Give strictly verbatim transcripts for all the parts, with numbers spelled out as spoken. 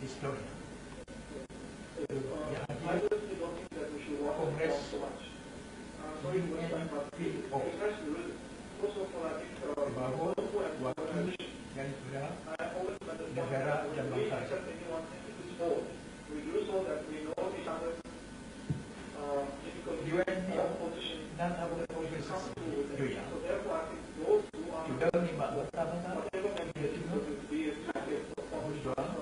Estonia. Yang hadir Kongres U N P O, bahwa wakil daripada negara dan bangsa. U N P O nan haba organisasi donya. Sudah nibak bangsa-bangsa, berjuang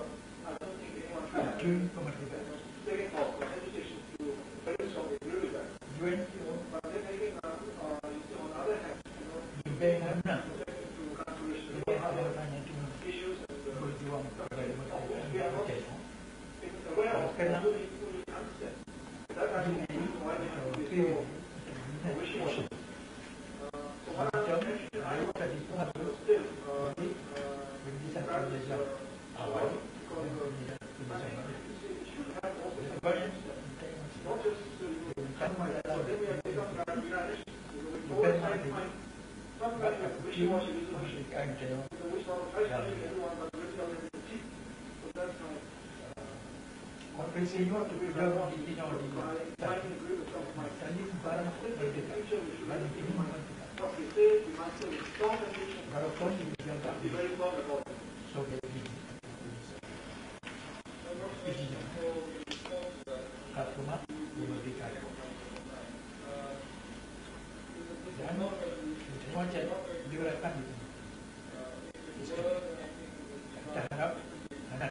menuju kemerdekaan. U N P O leubeh meunan, leubeh meunan nyang teungoh berjuang kepada kemerdekaan. Oleh karena Konferensi nyoe teupeudong di Tino di Taiwan. Taiwan barang merdeka, barang ini merdeka. Barokon dijaga oleh Soviet Union. Fiji nyoe ka teuma merdeka. Dan Taiwan jadi digerakkan di sini. Kita harap anak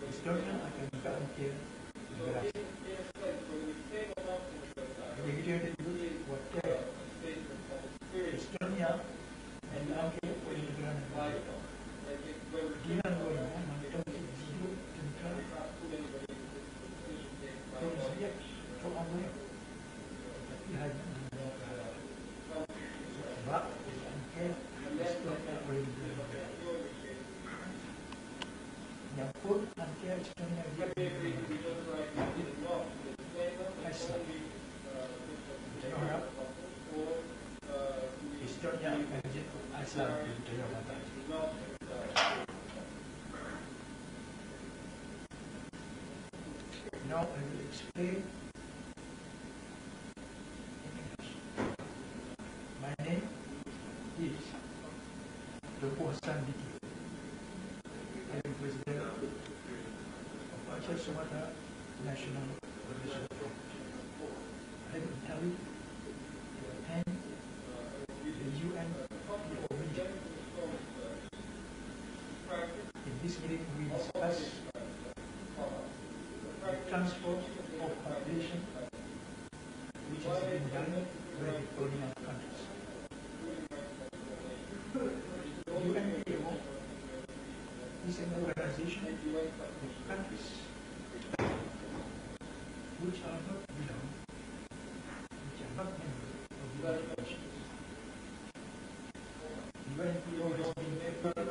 Estonia akan juga mungkin berhasil. Jadi, kita ada dua kuarter Estonia yang diambil oleh negara-negara. Di dalam dua nyoe, mantong hidup tentang Soviet, Soviet. Tapi hanya sebab diangkat Estonia oleh negara. Nyan pun angkat Estonia dia asal. Saya harap Estonia akan jadi asal dari negara. Now I will explain. My name is Teungku Hasan Diki. I am President of Aceh Sumatra National Liberation Front. I am invited to attend the U N P O meeting. In this meeting, we discuss the transfer of population which is being done by the colonial countries. U N P O is an organization of countries which are not belong, which are not member of the United Nations. U N P O has been created